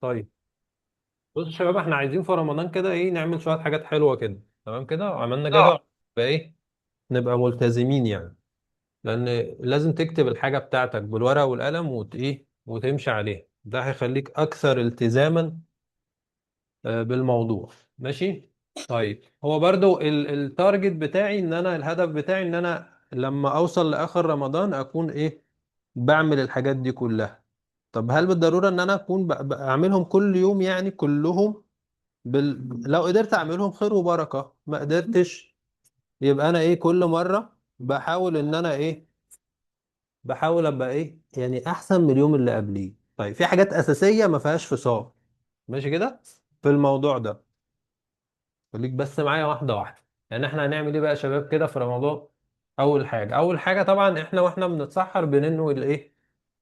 طيب، بصوا يا شباب، احنا عايزين في رمضان كده ايه، نعمل شوية حاجات حلوة كده. تمام كده عملنا جدول بقى ايه، نبقى ملتزمين يعني. لان لازم تكتب الحاجة بتاعتك بالورقة والقلم وت ايه وتمشي عليها، ده هيخليك اكثر التزاما بالموضوع. ماشي. طيب هو برضو ال target بتاعي، ان انا الهدف بتاعي ان انا لما اوصل لاخر رمضان اكون ايه، بعمل الحاجات دي كلها. طب هل بالضرورة ان انا اكون بعملهم كل يوم يعني كلهم؟ لو قدرت اعملهم خير وبركة، ما قدرتش يبقى انا ايه، كل مرة بحاول ان انا ايه، بحاول ابقى ايه يعني احسن من اليوم اللي قبليه. طيب في حاجات اساسية ما فيهاش فصال، ماشي كده في الموضوع ده. خليك بس معايا واحدة واحدة. يعني احنا هنعمل ايه بقى يا شباب كده في رمضان؟ اول حاجة طبعا احنا واحنا بنتسحر بننوي الايه،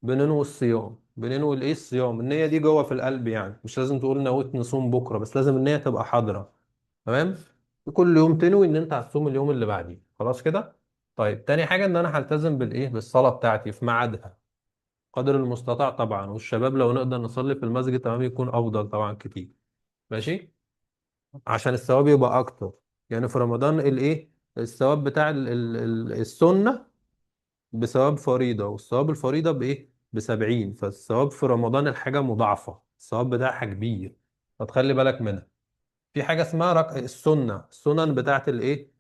بننوي الصيام، بننوي الايه، الصيام. النية دي جوه في القلب، يعني مش لازم تقول نويت نصوم بكرة، بس لازم النية تبقى حاضرة. تمام. كل يوم تنوي ان انت هتصوم اليوم اللي بعديه، خلاص كده. طيب تاني حاجة ان انا هلتزم بالايه، بالصلاة بتاعتي في ميعادها قدر المستطاع طبعا. والشباب لو نقدر نصلي في المسجد تمام يكون افضل طبعا كتير. ماشي، عشان الثواب يبقى اكتر. يعني في رمضان الايه، الثواب بتاع السنة بثواب فريضة، والثواب الفريضة بايه، بسبعين. فالثواب في رمضان الحاجة مضاعفة، الثواب بتاعها كبير، فتخلي بالك منها. في حاجة اسمها السنة، السنن بتاعت الايه،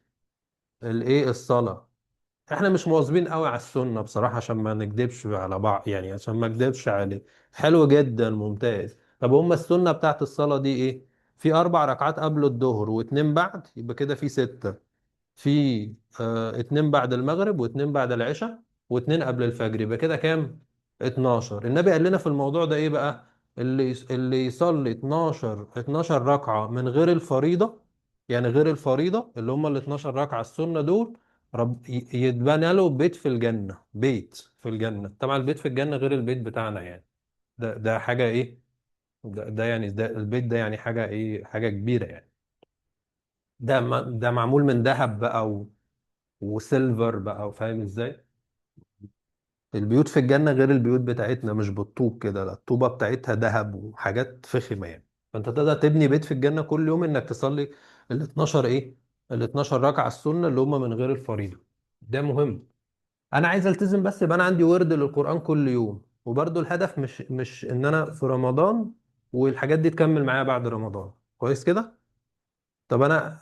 الايه، الصلاة. احنا مش مواظبين قوي على السنة بصراحة، عشان ما نكدبش على بعض يعني، عشان ما اكدبش عليه. حلو جدا، ممتاز. طب هما السنة بتاعت الصلاة دي ايه؟ في اربع ركعات قبل الظهر واتنين بعد، يبقى كده في ستة. في اتنين بعد المغرب واتنين بعد العشاء واتنين قبل الفجر، يبقى كده كام؟ 12. النبي قال لنا في الموضوع ده ايه بقى؟ اللي يصلي 12 12 ركعة من غير الفريضة، يعني غير الفريضة اللي هم ال 12 ركعة السنة دول، رب يتبنى له بيت في الجنة. بيت في الجنة، طبعا البيت في الجنة غير البيت بتاعنا يعني. ده حاجة ايه، ده يعني ده البيت ده يعني حاجة ايه، حاجة كبيرة يعني. ده ده معمول من ذهب بقى وسيلفر بقى، وفاهم ازاي. البيوت في الجنة غير البيوت بتاعتنا، مش بالطوب كده، لا الطوبة بتاعتها ذهب وحاجات فخمة يعني. فانت تقدر تبني بيت في الجنة كل يوم انك تصلي ال 12 ايه، ال 12 ركعة السنة اللي هم من غير الفريضة. ده مهم. انا عايز التزم بس يبقى انا عندي ورد للقرآن كل يوم. وبرضو الهدف مش ان انا في رمضان والحاجات دي تكمل معايا بعد رمضان. كويس كده. طب انا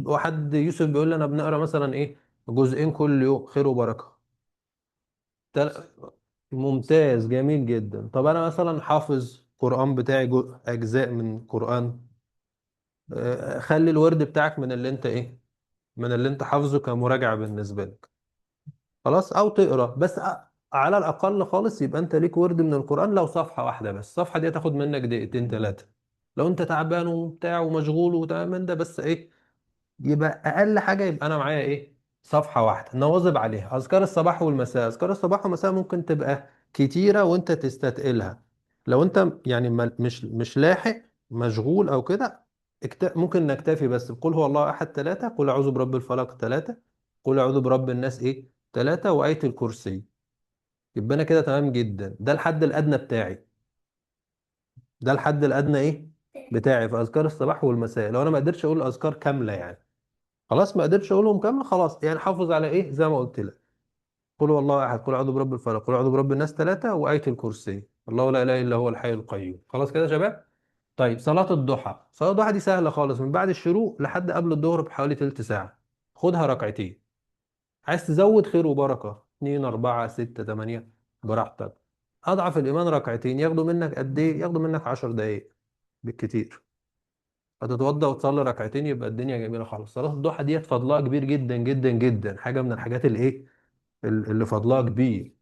واحد يوسف بيقول لي انا بنقرا مثلا ايه، جزئين كل يوم، خير وبركة. تل... ممتاز، جميل جدا. طب انا مثلا حافظ قرآن بتاعي، اجزاء من قرآن. خلي الورد بتاعك من اللي انت ايه، من اللي انت حافظه كمراجعة بالنسبة لك. خلاص، او تقرا بس على الاقل خالص يبقى انت ليك ورد من القرآن، لو صفحة واحدة بس، الصفحة دي تاخد منك دقيقتين ثلاثة. لو انت تعبان وبتاع ومشغول وتمام من ده، بس ايه، يبقى اقل حاجة يبقى انا معايا ايه، صفحة واحدة نواظب عليها. اذكار الصباح والمساء، اذكار الصباح والمساء ممكن تبقى كتيرة وانت تستثقلها. لو انت يعني مش لاحق، مشغول او كده، ممكن نكتفي بس بقول هو الله احد ثلاثه، قل اعوذ برب الفلق ثلاثه، قل اعوذ برب الناس ايه ثلاثه، وايه الكرسي. يبقى انا كده تمام جدا. ده الحد الادنى بتاعي، ده الحد الادنى ايه بتاعي في اذكار الصباح والمساء. لو انا ما قدرتش اقول اذكار كاملة يعني، خلاص ما قدرتش اقولهم كامل، خلاص يعني حافظ على ايه زي ما قلت لك: قل هو الله احد، قل اعوذ برب الفلق، قل اعوذ برب الناس ثلاثه، وايه الكرسي، الله لا اله الا هو الحي القيوم. خلاص كده يا شباب. طيب صلاة الضحى، صلاة الضحى دي سهلة خالص، من بعد الشروق لحد قبل الظهر بحوالي تلت ساعه. خدها ركعتين، عايز تزود خير وبركه، 2 4 6 8، براحتك. اضعف الايمان ركعتين ياخدوا منك قد ايه؟ ياخدوا منك 10 دقائق بالكتير. هتتوضى وتصلي ركعتين يبقى الدنيا جميلة خالص. صلاة الضحى ديت فضلها كبير جدا جدا جدا، حاجة من الحاجات الايه، اللي فضلها كبير.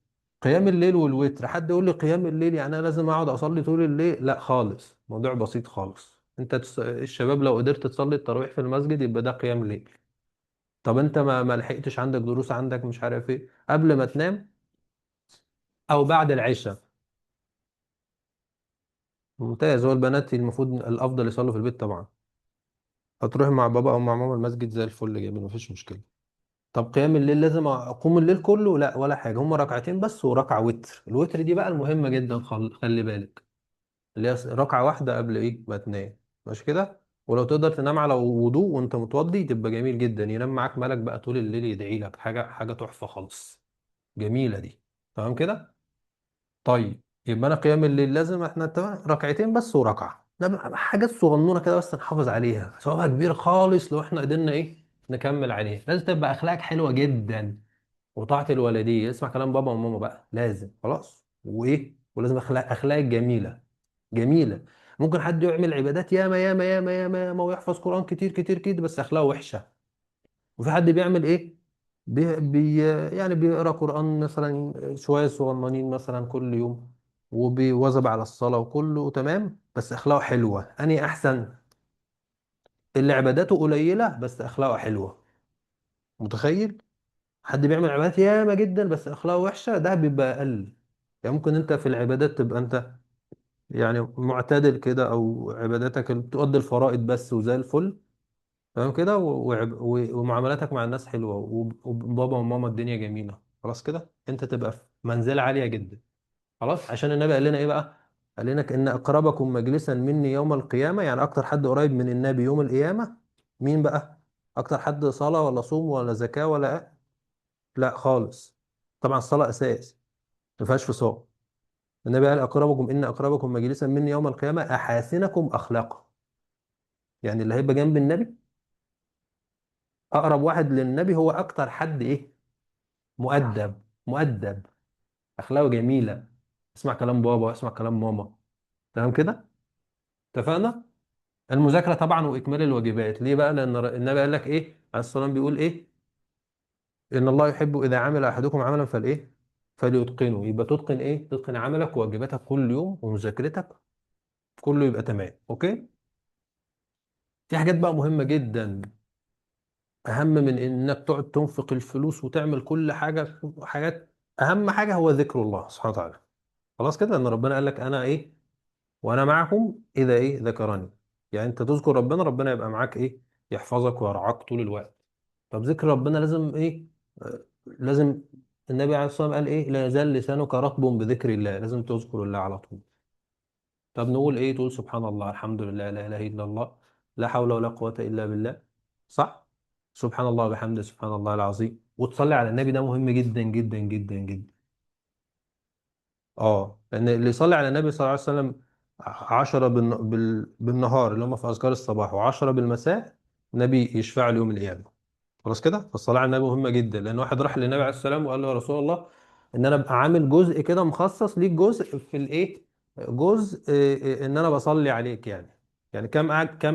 قيام الليل والوتر، حد يقول لي قيام الليل يعني انا لازم اقعد اصلي طول الليل؟ لا خالص، موضوع بسيط خالص. انت الشباب لو قدرت تصلي التراويح في المسجد يبقى ده قيام ليل. طب انت ما لحقتش، عندك دروس، عندك مش عارف ايه، قبل ما تنام او بعد العشاء. ممتاز. هو البنات المفروض الافضل يصلوا في البيت طبعا. هتروح مع بابا او مع ماما المسجد زي الفل، جميل، مفيش مشكله. طب قيام الليل لازم اقوم الليل كله؟ لا ولا حاجه، هما ركعتين بس وركعة وتر. الوتر دي بقى المهمة جدا، خلي بالك. اللي هي ركعة واحدة قبل ايه ما تنام. ماشي كده. ولو تقدر تنام على وضوء وانت متوضي تبقى جميل جدا، ينام معاك ملك بقى طول الليل يدعي لك، حاجة حاجة تحفة خالص، جميلة دي. تمام كده. طيب، يبقى انا قيام الليل لازم احنا تمام ركعتين بس وركعة، ده حاجات صغنونه كده بس نحافظ عليها، ثوابها كبير خالص لو احنا قدرنا ايه نكمل عليها. لازم تبقى اخلاقك حلوة جدا، وطاعة الوالدين، اسمع كلام بابا وماما بقى لازم، خلاص. وايه، ولازم اخلاق جميله، جميله. ممكن حد يعمل عبادات ياما ياما ياما ياما ياما ويحفظ قران كتير كتير كتير بس اخلاقه وحشه. وفي حد بيعمل ايه، بي بي يعني بيقرا قران مثلا شوية صغننين مثلا كل يوم، وبيواظب على الصلاة وكله تمام، بس اخلاقه حلوه. اني احسن اللي عباداته قليله بس اخلاقه حلوه. متخيل؟ حد بيعمل عبادات ياما جدا بس اخلاقه وحشه، ده بيبقى اقل. يعني ممكن انت في العبادات تبقى انت يعني معتدل كده، او عباداتك بتؤدي الفرائض بس وزي الفل، تمام كده، ومعاملاتك مع الناس حلوه، وبابا وماما الدنيا جميله، خلاص كده انت تبقى في منزله عالية جدا. خلاص، عشان النبي قال لنا ايه بقى؟ قال لنا ان اقربكم مجلسا مني يوم القيامه، يعني اكتر حد قريب من النبي يوم القيامة مين بقى؟ اكتر حد صلاة ولا صوم ولا زكاة ولا؟ لا خالص. طبعا الصلاة اساس، ما فيهاش فصال. النبي قال اقربكم، ان اقربكم مجلسا مني يوم القيامة احاسنكم اخلاقا. يعني اللي هيبقى جنب النبي، اقرب واحد للنبي، هو اكتر حد ايه؟ مؤدب، مؤدب، اخلاقه جميله، اسمع كلام بابا، اسمع كلام ماما. تمام كده، اتفقنا. المذاكرة طبعا واكمال الواجبات، ليه بقى؟ لان النبي قال لك ايه عليه الصلاة والسلام، بيقول ايه؟ ان الله يحب اذا عمل احدكم عملا فالاية، فليتقنه. يبقى تتقن ايه؟ تتقن عملك وواجباتك كل يوم ومذاكرتك، كله يبقى تمام. okay. في حاجات بقى مهمة جدا، اهم من انك تقعد تنفق الفلوس وتعمل كل حاجه، حاجات اهم حاجة هو ذكر الله سبحانه وتعالى. خلاص كده، ان ربنا قال لك انا ايه، وانا معكم اذا ايه ذكرني. يعني انت تذكر ربنا، ربنا يبقى معاك ايه، يحفظك ويرعاك طول الوقت. طب ذكر ربنا لازم ايه؟ لازم. النبي عليه الصلاة والسلام قال ايه؟ لا يزال لسانك رطب بذكر الله، لازم تذكر الله على طول. طب نقول ايه؟ تقول سبحان الله، الحمد لله، لا اله الا الله، لا حول ولا قوة الا بالله. صح؟ سبحان الله وبحمده، سبحان الله العظيم، وتصلي على النبي، ده مهم جدا جدا جدا جدا. اه، لان اللي يصلي على النبي صلى الله عليه وسلم 10 بالنهار اللي هم في اذكار الصباح، وعشرة بالمساء، النبي يشفع له يوم القيامة. خلاص كده. فالصلاة على النبي مهمة جدا، لان واحد راح للنبي عليه السلام وقال له يا رسول الله، ان انا ابقى عامل جزء كده مخصص ليك، جزء في الايه، جزء ان انا بصلي عليك يعني، يعني كم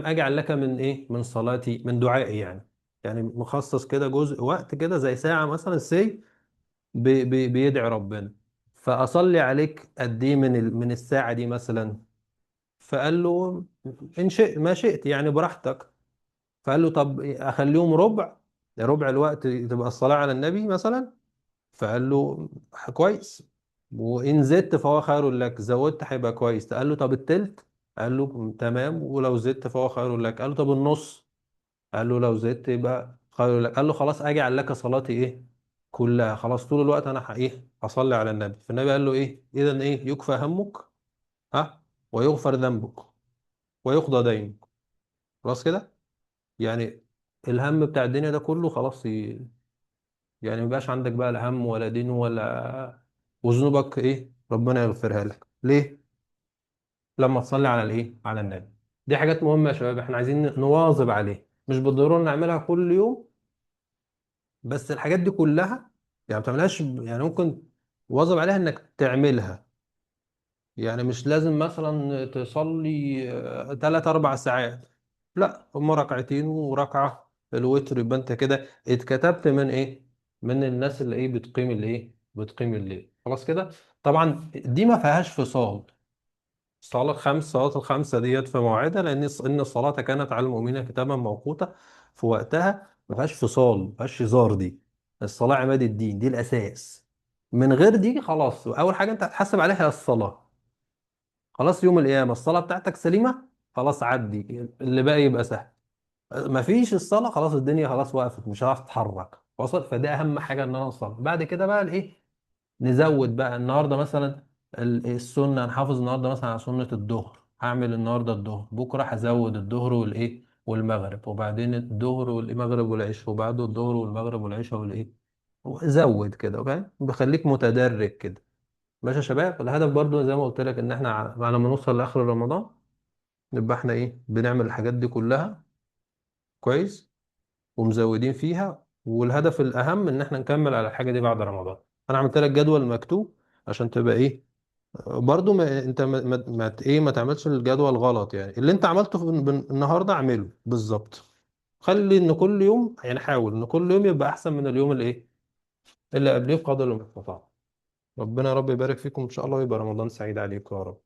اجعل لك من ايه، من صلاتي، من دعائي يعني، يعني مخصص كده جزء وقت كده زي ساعة مثلا سي بي بي بيدعي ربنا، فاصلي عليك قد ايه من من الساعة دي مثلا؟ فقال له ان شئت ما شئت، يعني براحتك. فقال له طب اخليهم ربع، ربع الوقت تبقى الصلاة على النبي مثلا. فقال له كويس، وإن زدت فهو خير لك، زودت هيبقى كويس. قال له طب التلت؟ قال له تمام، ولو زدت فهو خير لك. قال له طب النص؟ قال له لو زدت يبقى خير لك. قال له خلاص اجعل لك صلاتي ايه كلها، خلاص طول الوقت انا ايه هصلي على النبي. فالنبي قال له ايه؟ اذا ايه، يكفى همك، ها، ويغفر ذنبك، ويقضى دينك. خلاص كده. يعني الهم بتاع الدنيا ده كله خلاص يعني ميبقاش عندك بقى لا هم ولا دين ولا، وذنوبك ايه ربنا يغفرها لك. ليه؟ لما تصلي على الايه، على النبي. دي حاجات مهمة يا شباب، احنا عايزين نواظب عليها، مش بالضرورة نعملها كل يوم، بس الحاجات دي كلها يعني ما بتعملهاش، يعني ممكن واظب عليها انك تعملها. يعني مش لازم مثلا تصلي 3 4 ساعات، لا هما ركعتين وركعة الوتر، يبقى انت كده اتكتبت من ايه، من الناس اللي ايه بتقيم الايه، بتقيم الليل. خلاص كده. طبعا دي ما فيهاش فصال، الصلاة الخمس، صلاة الخمسة ديت في موعدها، لأن إن الصلاة كانت على المؤمنين كتابا موقوتا في وقتها، ما فيهاش فصال، ما فيهاش هزار دي. الصلاة عماد الدين، دي الأساس. من غير دي خلاص، أول حاجة أنت هتحاسب عليها هي الصلاة. خلاص، يوم القيامة الصلاة بتاعتك سليمة، خلاص عدي اللي باقي يبقى سهل. مفيش الصلاة خلاص الدنيا خلاص وقفت، مش هتعرف تتحرك. وصل؟ فده أهم حاجة إن أنا أوصل. بعد كده بقى الإيه، نزود بقى النهاردة مثلا السنة، هنحافظ النهاردة مثلا على سنة الظهر، هعمل النهاردة الظهر، بكرة هزود الظهر والايه والمغرب، وبعدين الظهر والمغرب والعشاء، وبعده الظهر والمغرب والعشاء والايه، زود كده، فاهم؟ بخليك متدرج كده. ماشي يا شباب، الهدف برضو زي ما قلت لك ان احنا على ما نوصل لاخر رمضان نبقى احنا ايه، بنعمل الحاجات دي كلها كويس ومزودين فيها. والهدف الاهم ان احنا نكمل على الحاجة دي بعد رمضان. انا عملت لك جدول مكتوب عشان تبقى ايه، برضو ما انت ما, ما, ما ت- ايه ما تعملش الجدول غلط، يعني اللي انت عملته في النهارده اعمله بالظبط. خلي ان كل يوم، يعني حاول ان كل يوم يبقى احسن من اليوم اللي ايه، اللي قبليه بقدر المستطاع. ربنا يا رب يبارك فيكم ان شاء الله، ويبقى رمضان سعيد عليكم يا رب.